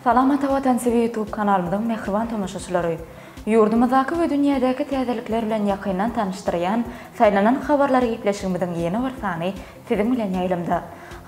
Salam Ata Watan TV YouTube kanalymyzyň mähriban tomaşaçylary! Ýurdumyzdaky we dünýädäki täzelikler bilen ýakyndan tanyşdyrýan Saýlanan habarlar gepleşigimiziň ýene bir sany siziň bilen ýaýlymda.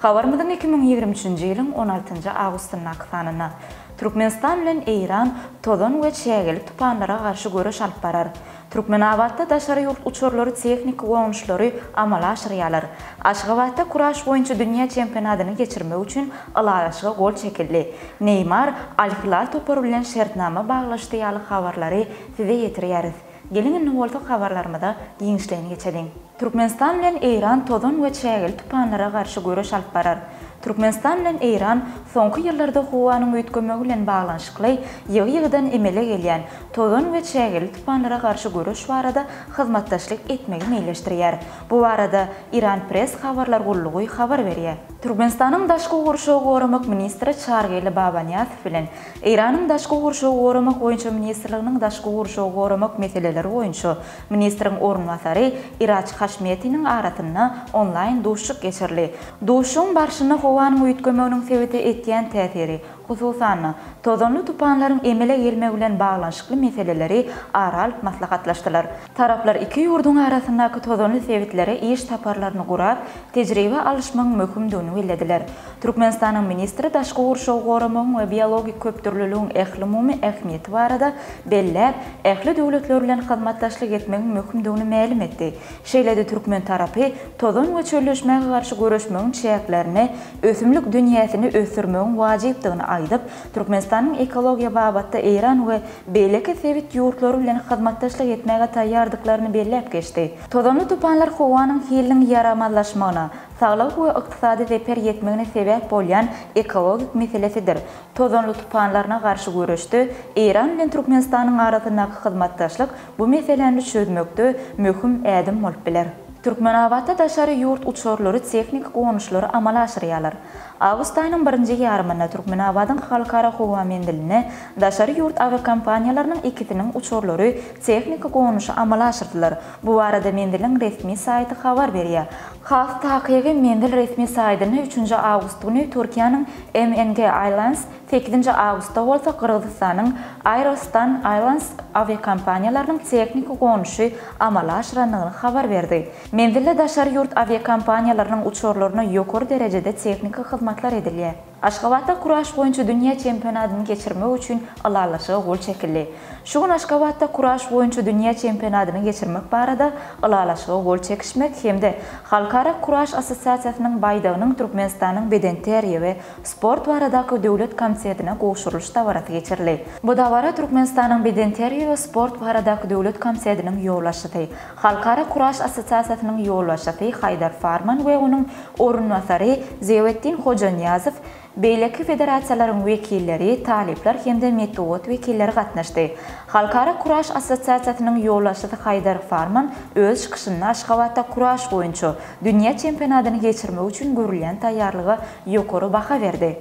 Habarymyzyň 2023-nji ýylyň on altynjy awgustyndaky sanynda Türkmenistan bilen Eýran tozan we çägeli tupanlara garşy göreş alyp barar. Türkmenabatda daşary ýurt uçarlary tehniki gonuşlary amala aşyrýarlar. Aşgabatda kuraş boýunça dünýä çempionatyny geçirmek üçin ylalaşyga gol çekildi. Neýmar Al-Hilal topary bilen şertnama baglaşdy ýaly habarlary size ýetirýäris. Geliň indi bolsa habarlarymyza giňişleýin geçeliň. Türkmenistan bilen Eýran tozan we çägeli tupanlara garşy göreş alyp barar. Türkmenistan bilen Eýran soňky ýyllarda howanyň üýtgemegi bilen baglanyşykly ýygy-ýygydan emele gelýän tozan we çägeli tupanlara garşy göreş barada hyzmatdaşlyk etmegi meýilleşdirýär. Bu barada Iran Press habarlar gullugy habar berýär. Türkmenistanyň daşky gurşawy goramak ministri Çargeldi Babanyýazow bilen Eýranyň daşky gurşawy goramak boýunça ministrliginiň daşky gurşawy goramak meseleleri boýunça Ministriň orunbasary Iraç Haşmetiniň arasynda onlaýn duşuşyk geçirildi. Duşuşygyň barşynda howanyň üýtgemeginiň sebite etýän täsiri, hususan-da, tozanly tupanlaryň emele gelmegi bilen baglanyşykly meseleleri ara alyp maslahatlaşdylar. Taraplar iki ýurduň arasyndaky tozanly sebitlere iş saparlaryny gurap, tejribe alyşmagyň möhümdigini bellediler. Türkmenistanyň ministri daşky gurşawy goramagyň we biologik köpdürlüligiň ählumumy ähmiýeti barada belläp, ähli döwletler bilen hyzmatdaşlyk etmegiň möhümdigini mälim etdi. Şeýle-de türkmen tarapy tozan we çölleşmäge garşy göreşmegiň çäklerinde ösümlik dünýäsini ösdürmegiň wajypdygyny aýdyp, Türkmenistanyň ekologiýa babatda Eýran we beýleki sebit ýurtlary bilen hyzmatdaşlyk etmäge taýýardyklaryny belläp geçdi. Tozanly tupanlar howanyň hiliniň ýaramazlaşmagyna, saglyga we ykdysady zeper ýetmegine sebäp bolýan ekologik meselesidir. Tozanly tupanlaryna garşy göreşde Eýran bilen Türkmenistanyň arasyndaky hyzmatdaşlyk bu meseläni çözmekde möhüm ädim bolup biler. Türkmenabatda daşary ýurt uçarlary tehniki gonuşlary amala aşyrýarlar. Awgust aýynyň birinji ýarymynda Türkmenabadyň Halkara howa menziline daşary ýurt awiakompaniýalarynyň ikisiniň uçarlary tehniki gonuşy amala aşyrdylar. Bu barada menziliň resmi saýty habar berýär. Has takygy, menzil resmi saýtynda üçünji awgust güni Türkiýäniň MNG Airlines, sekizinji awgustda bolsa Gyrgyzystanyň Aerostan Airlines awiakompaniýalarynyň tehniki gonuşy amala aşyrandygyny habar berdi. Menzilde daşary ýurt awiakompaniýalarynyň uçarlaryna ýokary derejede tehniki hyzmatlar edilýär. Aşgabatda kuraş boýunça dünýä çempionatyny geçirmek üçin ylalaşyga gol çekildi. Şu gün Aşgabatda kuraş boýunça dünýä çempionatyny geçirmek barada ylalaşyga gol çekişmek hem-de Halkara kuraş assosiasiýasynyň baýdagynyň Türkmenistanyň Bedenterbiýe we sport baradaky döwlet komitetine gowşurylyş dabarasy geçirildi. Bu dabara Türkmenistanyň Bedenterbiýe we sport baradaky döwlet komitetiniň ýolbaşçysy, Halkara kuraş assosiasiýasynyň ýolbaşçysy Haýdar Farman we onuň orunbasary Ziýaweddin Hojanyýazow, beýleki federasiýalaryň wekilleri, talyplar hem-de metbugat wekilleri gatnaşdy. Halkara kuraş assosiasiýasynyň ýolbaşçysy Haýdar Farman öz çykyşynda Aşgabatda kuraş boýunça dünýä çempionatyny geçirmek üçin görülýän taýýarlyga ýokary baha berdi.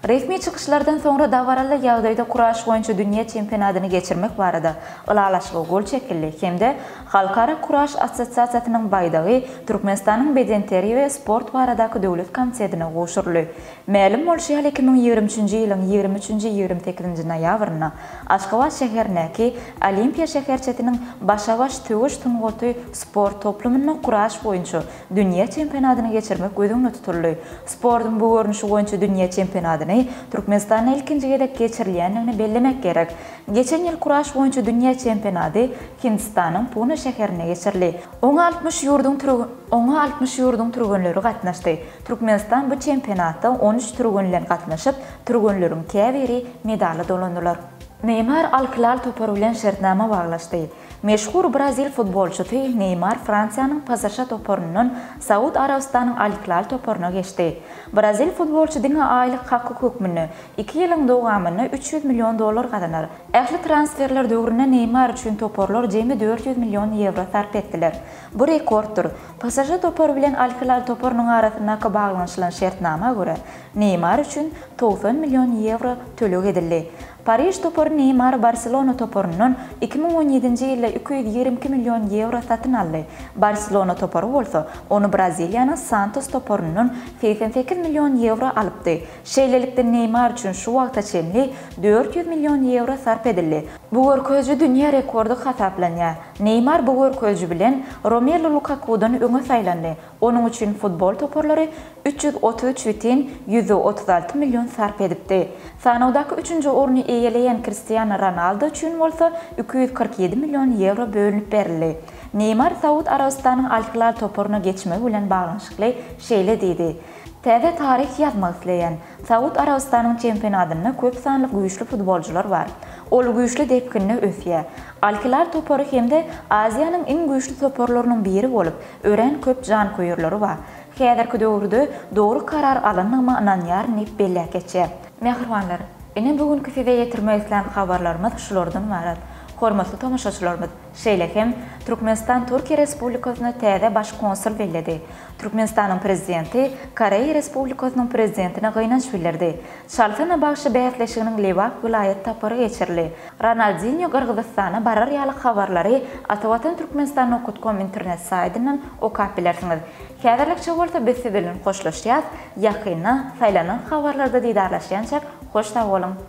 Resmi çykyşlardan soňra dabaraly ýagdaýda kuraş boýunça dünýä çempionatyny geçirmek barada ylalaşyga gol çekildi hem-de Halkara kuraş assosiasiýasynyň baýdagy Türkmenistanyň Bedenterbiýe we sport baradaky döwlet komitetine gowşuryldy. Mälim bolşy ýaly, 2023 nji ýylyň 23 nji, 28 nji noýabrynda Aşgabat şäherindäki Olimpiýa şäherçesiniň Başa-baş söweş sungaty sport toplumynda kuraş boýunça Dünýä çempionatyny geçirmek göz öňünde tutuldy. Sportuň bu görnüşi boýunça dünýä çempionatyny Türkmenistanda ilkinji gezek geçirilýändigini bellemek gerek. Geçen ýyl kuraş boýunça dünýä çempionaty Hindistanyň Pune şäherinde geçirildi. Oňa 60 ýurduň Oňa 60 ýurduň türgenleri gatnaşdy. Türkmenistan bu çempionatda 13 türgen bilen gatnaşyp, türgenleriň käbiri medala dolandylar. Neýmar Al-Hilal topary bilen şertnama baglaşdy. Meşhur brazil futbolçysy Neýmar Fransiýanyň PSŽ toparyndan Saud Arabystanyň Al-Hilal toparyna geçdi. Brazil futbolçy diňe aýlyk haky hökmünde iki ýylyň dowamynda 300 million dollar gazanar. Ähli transferler döwründe Neýmar üçin toparlar jemi 400 million ýewro sarp etdiler. Bu rekorddyr. PSŽ topary bilen Al-Hilal toparynyň arasyndaky baglanyşylan şertnama görä, Neýmar üçin 90 million ýewro töleg edildi. Pariž topary Neýmary Barselona toparyndan 2017-nji ýylda 222 million ýewro satyn aldy. Barselona topary bolsa, ony Braziliýanyň Santos toparyndan 88 million ýewro alypdy. Şeýlelikde, Neýmar üçin şu wagta çenli 400 million ýewro sarp edildi. Bu görkeziji dünýä rekordy hasaplanýar. Neýmar bu görkeziji bilen Romelu Lukakudan öňe saýlandy. Onuň üçin futbol toparlary 333 bütin 136 million sarp edipdi. Sanawdaky üçünji orny eýeleýän Kristiano Ronaldo üçin bolsa 247 million ýewro bölünip berildi. Neýmar Saud Arabystanyň Al-Hilal toparyna geçmegi bilen baglanyşykly şeýle diýdi, Täze taryh ýazmak isleýän. Saud Arabystanyň çempionatynda köp sanly güýçli futbolçylar bar. Ol güýçli depginde ösýär. Al-Hilal topary hem-de Aziýanyň iň güýçli toparlarynyň biri bolup, örän köp janköýerleri bar. Häzirki döwürde dogry karar alandygyma ynanýaryn diýip belläp geçýär. Mähribanlar, ine bu günki size ýetirmek islän habarlarymyz şulardan ybarat. Hormatly tomaşaçylarymyz, şeýle hem Türkmenistan Türkiýe Respublikasyna täze baş konsul belledi. Türkmenistanyň Prezidenti Koreýa Respublikasynyň Prezidentine gynanç bildirdi. Çalsana bagşy bäsleşiginiň Lebap welaýat tapgyry geçirildi. Ronaldinýo Gyrgyzystana barar ýaly habarlary Atavatan Türkmenistan nokat kom internet saýdyndan okap bilersiňiz. Häzirlikçe bolsa biz siz bilen hoşlaşýas, ýakynda saýlanan habarlarda didarlaşýançak hoş sag boluň!